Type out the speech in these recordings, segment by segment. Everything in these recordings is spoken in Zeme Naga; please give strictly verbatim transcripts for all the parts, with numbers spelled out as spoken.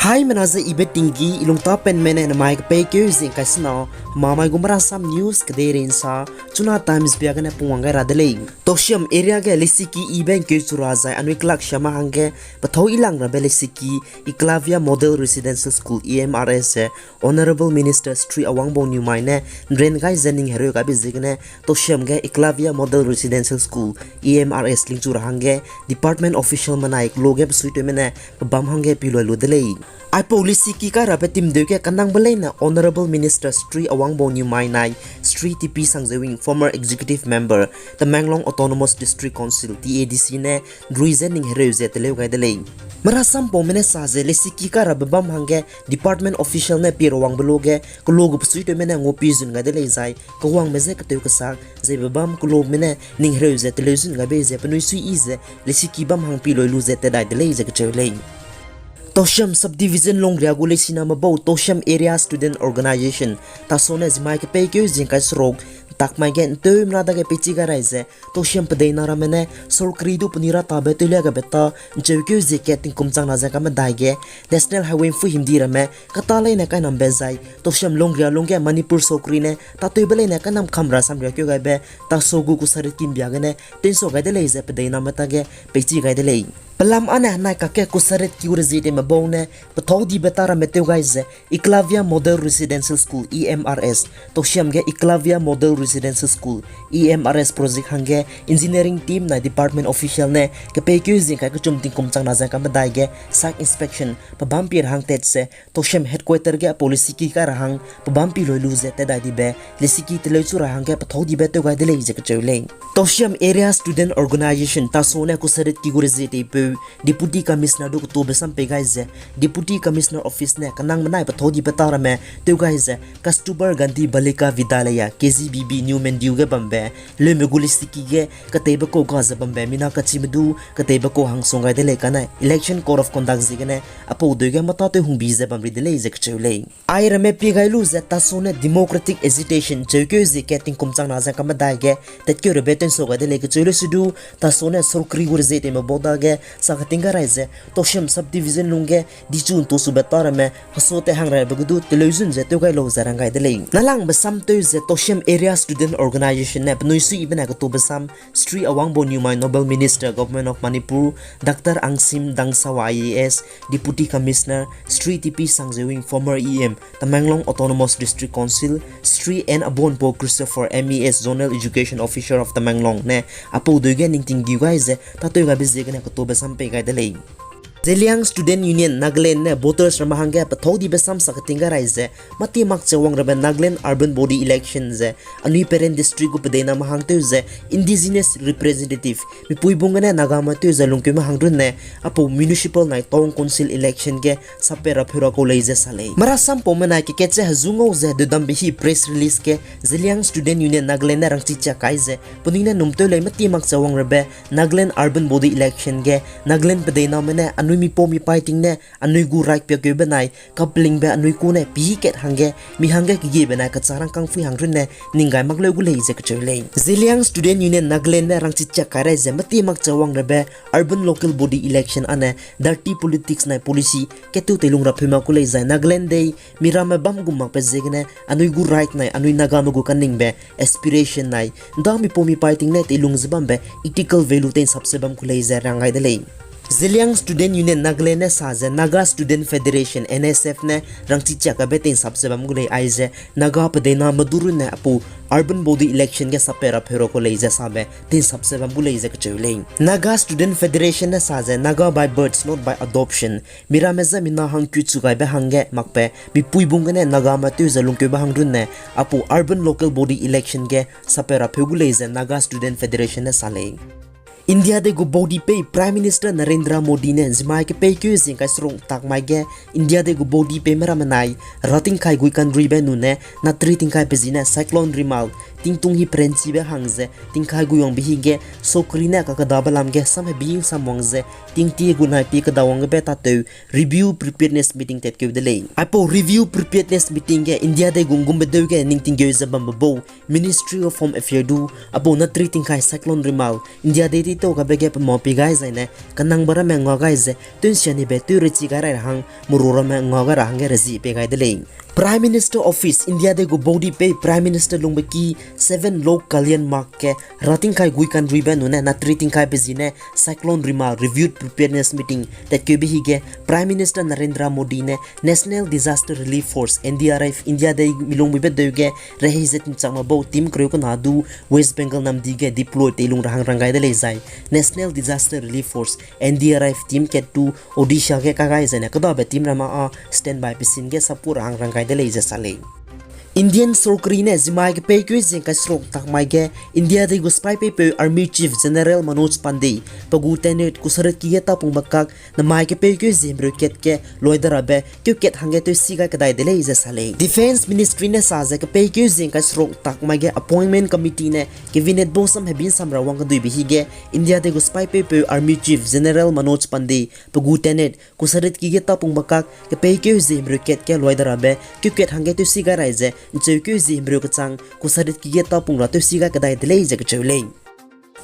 Haimena ze ibe tinggi i lungtapenme ne namai kepeikeu zingkai sena, hemamai gu Marasam News kedeirei nsa, Chuna Times bia gene pungwang gai ra de lei. Tousem area ge lesiki ibe ngkeu chu ra zai anui kelak siame hangge, pethâu ilang rabe lesiki Eklavya Model Residential School, E M R S ze, Honourable Minister Shri Awangbou Newmai ne nren gai ze ning hereu gaibe ziegene, Tousem ge Eklavya Model Residential School, E M R S lingchu ra hangge, department official menai kelo ge besuitewme ne pebam hangge piloi lu de lei. Aipau lesiki kai rabe timdeu ge kanangbe leine Honourable Minister Shri Awangbou Newmai nai, Shri T P Sangzewing, former executive member, Tamenglong Autonomous District Council, T A D C ne, rui ze ning hereu ze teleu gai de lei. Merasampaume ne sa ze lesiki kai rabe bam hangge department official ne pie rawangbe lo ge kelo gu besuitewme ne nguapi zun gai de lei zai, kewangme je ketew kesak, zebe bam kelome ne ning hereu ze teleu zun gaibe ze penui suiyi ze lesiki bam hang piloi lu ze tedai de lei ze kecheu lei. Tousem Subdivision lungria gu leisiname bau Tousem Area Student Organisation, TASO ne zimai kepeikeu zingkai seruk, ntakmai ge nteumena dage peichi gai rai ze, Tousem pedeina ramme ne sorkari du penui ra tabe tewlia gabe ta, ncheukeu zie kat tingkum changna ze kamedai ge, National Highway mpui himdi ramme kata leine kainambe zai, Tousem lungria lungge Manipur sorkari ne tatewbe leine kainam kam ra samriakeu gaibe, TASO gu kusarit kimbia gene tensua gai de lei ze pedeiname tage peichi gai de lei. Pelam âne henai kakge kusarit kiu rezie teime bau ne, pethâu dibe ta ramme tew gai ze, Eklavya Model Residential School, E M R S, Tousem ge Eklavya Model Residential School, E M R S project hangge engineering team nai department official ne kepeikeu zingkai kechum tingkum changna ze kamedai ge site inspection pebam pie ra hang tat ze, Tousem headquarter ge aipau lesiki kai ra hang pebam piloi lu ze tedai dibe, lesiki teleu chu ra hangge pethâu dibe tew gai de lei ze kecheu lei. Tousem Area Student Organisation, TASO ne kusarit kiu rezie teipeu, Deputy Commissioner du ketube sam pei gai ze, Deputy Commissioner Office ne kanang menai pethâu dibe ta ramme tew gai ze, Kasturba Gandhi Balika Vidyalaya, K G B V, New Mandiu ge bambe, leume gu lesiki ge keteibe kau ga ze bambe mina kachime du keteibe kau hangsung gai de lei kane Election Code of Conduct ziegene aipau deu ge mata tew hungbi ze bam ri de lei ze kecheu lei. Ai ramme pie gai lu ze TASO ne democratic agitation cheukeu zie kat tingkum changna ze kamedai ge tatkeu rabe tensua gai de lei kecheu lei sudu, TASO ne sorkari gu rezie teime bau dage sa keting gai rai ze, Tousem Subdivision lungge dichu ntosube ta ramme hesua te hang rabe gu du teleu zun ze tew gai lau ze rang gai de lei. Nalangbe sam tew ze Tousem Area Student Organisation ne penui suiyibe ne ketube sam, Shri Awangbou Newmai, Nobel Minister, Government of Manipur, Doctor Angsim Dangsawa, I A S, Deputy Commissioner, Shri T P Sangzewing, former E M, Tamenglong Autonomous District Council, Shri N Abonpo Christopher, M E S, Zonal Education Officer of Tamenglong ne aipau deu ge ningting giu gai ze tatew gaibe ziegene ketube sam pei gai de lei. Zeliang Student Union Nagaland ne voters ramme hangge pethâu dibe sam sa keting gai rai ze, mâtie makche wang rabe Nagaland Urban Body Election ze, anui Peren District gu pedeiname hang tew ze, Indigenous Representative, mipui bung gene Nagame tew ze lungkeume hang runne, aipau Municipal nai Town Council Election ge sape rapheu ra kau lei ze sa lei. Merasampaume nai kekat ze hezu ngau ze hededambe hi press release ge, Zeliang Student Union Nagaland ne rangchi chiak kai ze, penui ne num tew lei mâtie makche wang rabe, Nagaland Urban Body Election ge, Nagaland pedeiname ne anui mipau mipaî ting ne anui gu right piakeube nai, kapelingbe anui ku ne pî kat hangge, mi hangge kegiebe nai kachâ rangkâng phui hang runne, ning gai mak leu gu lei ze kecheu lei. Zeliang Student Union Nagaland ne rangchi chiak kai rai ze mâtie makche wang rabe, Urban Local Body Election âne dirty politics nai policy ketu teilung rapheu mak ku lei zai Nagaland dei, miramme bam gum makbe ziegene anui gu right nai anui Nagame gu kaningbe aspiration nai, nda mipau mipaî ting ne teilung ze bambe ethical value teinsap ze bam ku lei ze rang gai de lei. Zeliang Student Union Nagaland ne sa ze Naga Student Federation, N S F ne rangchi chiak kaibe teinsap ze bam gu lei aize Naga pedeiname du runne aipau Urban Body Election ge sape rapheu ra kau lei ze sabe teinsap ze bam gu lei ze kecheu lei. Naga Student Federation ne sa ze Naga by birth, not by adoption, miramme je mina hang kuchu gaibe hangge makbe mipui bung gene Nagame tew ze lungkeube hang runne aipau Urban Local Body Election ge sape rapheu gu lei ze Naga Student Federation ne sa lei. India dei gu baudi pei Prime Minister Narendra Modi ne zimai kepeikeu zingkai seruk ntak mai ge India dei gu baudi peime ramme nai ratingkai gui kanruibe nune natri tingkai pe zine Cyclone Remal tingtung hi perenchibe hang ze tingkai gu wangbe hige, sokri ne kakadabe lam ge sam hebi sam wang ze, tingtie gu nai pi kada wang gebe tatew review preparedness meeting tatkeu de lei. Aipau review preparedness meeting ge India dei gu nggumbe deu ge ning tinggeu ze bambe bau, Ministry of Home Affairs du, aipau natri tingkai Cyclone Remal India dei tei tau gabe ge pemau pi gai zaine, kanangbe ramme nga gai ze, tew nsia nibe tew rechi gai rai ra hang, meru ramme nga gai ra hangge rezie pei gai de lei. Prime Minister Office, India dei gu baudi pei Prime Minister lungbe ki seven Lok Kalyan Marg ge, hera tingkai gui kanruibe nune natri tingkai pe zi ne Cyclone Remal reviewed preparedness meeting tatkeube hige Prime Minister Narendra Modi ne National Disaster Relief Force, N D R F, India dei milungbuibe deu ge rehei ze tinchakme bau team kereu kena du West Bengal namdi ge deploy teilung ra hang rang gai de lei zai National Disaster Relief Force, N D R F team kat du Odisha ge kagai zaine kedabe team ramme â standby pesin ge support ra hang rang gai de lei ze sa lei. Indian sorkari ne zimai kepeikeu zie ngkai seruk tak mai ge India dei gu sipai peipeu Army Chief General Manoj Pandey pe gu tenet kusaritki ge tapungbe kak nemai kepeikeu zie himreu kat ge luai de rabe keu kat hangge tewsi gai kedai de lei ze sa lei. Defence Ministry ne sa ze kepeikeu zie ngkai seruk tak mai ge Appointment Committee ne cabinet bau sam hebi sam ra wang keduibe hige India dei gu sipai peipeu Army Chief General Manoj Pandey pe gu tenet kusaritki ge tapungbe kak kepeikeu zie himreu kat ge luai de rabe keu kat hangge tewsi gai rai ze ncheukeu zie himreu kechang kusaritki ge tapung ra tewsi gai kedai de lei ze kecheu lei.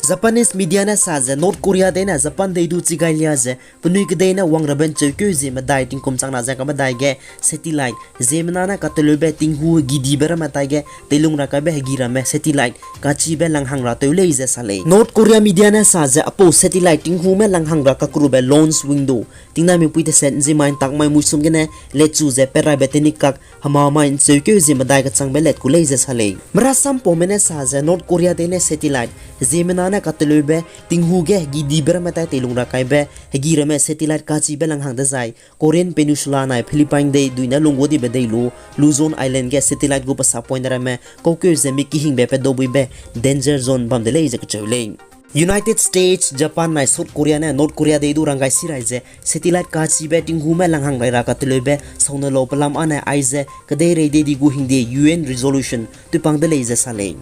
Japanese media ne sa ze North Korea dei ne Japan dei du chi gai lia ze penui kedei ne wang rabe ncheukeu zie medai tingkum chang na ze kamedai ge satellite ziemmena ne kateleube tinghu hegi dibe ramme tai ge teilung ra kaibe hegi ramme satellite kachibe langhang ra tew lei ze sa lei. North Korea media ne sa ze aipau satellite tinghume langhang ra kakerube launch window tingnai mipui teset nzimai ntak mai muisum gene letchu ze peraibe tenik kak hemamai ncheukeu zie medai kechangbe let ku lei ze sa lei. Merasampaume ne sa ze North Korea dei ne satellite ziemmena ne kateleube tinghu ge hegi dibe ramme tai teilung ra kaibe hegi ramme satellite kachibe langhang dezai Korean Peninsula nai Philippine dei duine lunggu dibe dei lu Luzon Island ge satellite gu pesa point ramme kaukeu ze mikihingbe pedaubuibe danger zone bam de lei ze kecheu lei. United States, Japan nai South Korea ne North Korea dei du ranggai si rai ze satellite kachibe tinghume langhang rai ra kateleube saune lau pelam â ne aize kedeirei dei di gu hingde U N resolution tewpang de lei ze sa lei.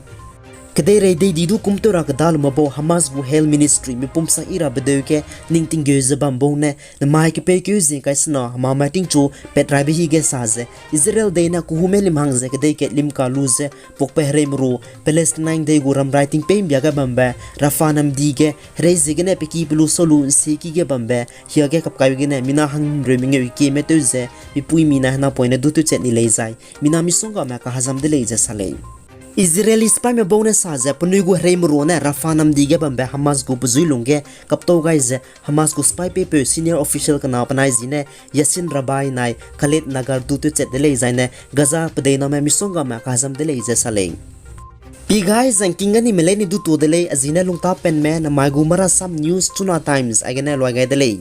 Kedeirei dei di du kumtew ra kedalume bau Hamas gu Health Ministry mipum sak i rabe deu ge ning tinggeu ze bam bau ne nemai kepeikeu zie ngkai sena hemamai tingchu petraibe hige sa ze Israel dei ne kehume lim hang ze kedei kat lim ka lu ze puakpe hereimeru Palestine dei gu ramrai tingpei mbia ge bambe Rafah namdi ge herei ziegene pe ki pe lu sau lu nsieki ge bambe hiage kapkaibe gene mina hangmreu mengeu kekieme tew ze mipuimi na henapoine du tewchat ni lei zai mina misonggame kahazam de lei ze sa lei. Israeli sipaime bau ne sa ze penui gu hereimeru ne Rafah namdi ge bambe Hamas gu pezui lungge kaptau gai ze Hamas gu sipai peipeu senior official kena penai zi ne Yassin Rabia nai Khaled Nagar du tewchat de lei zaine Gaza pedeiname misonggame kahazam de lei ze sa lei. Pi gai zangking gani melei ni du tu de lei, a zi ne lungtapenme namai gu Marasam News Chuna Times aigene luai gai de lei.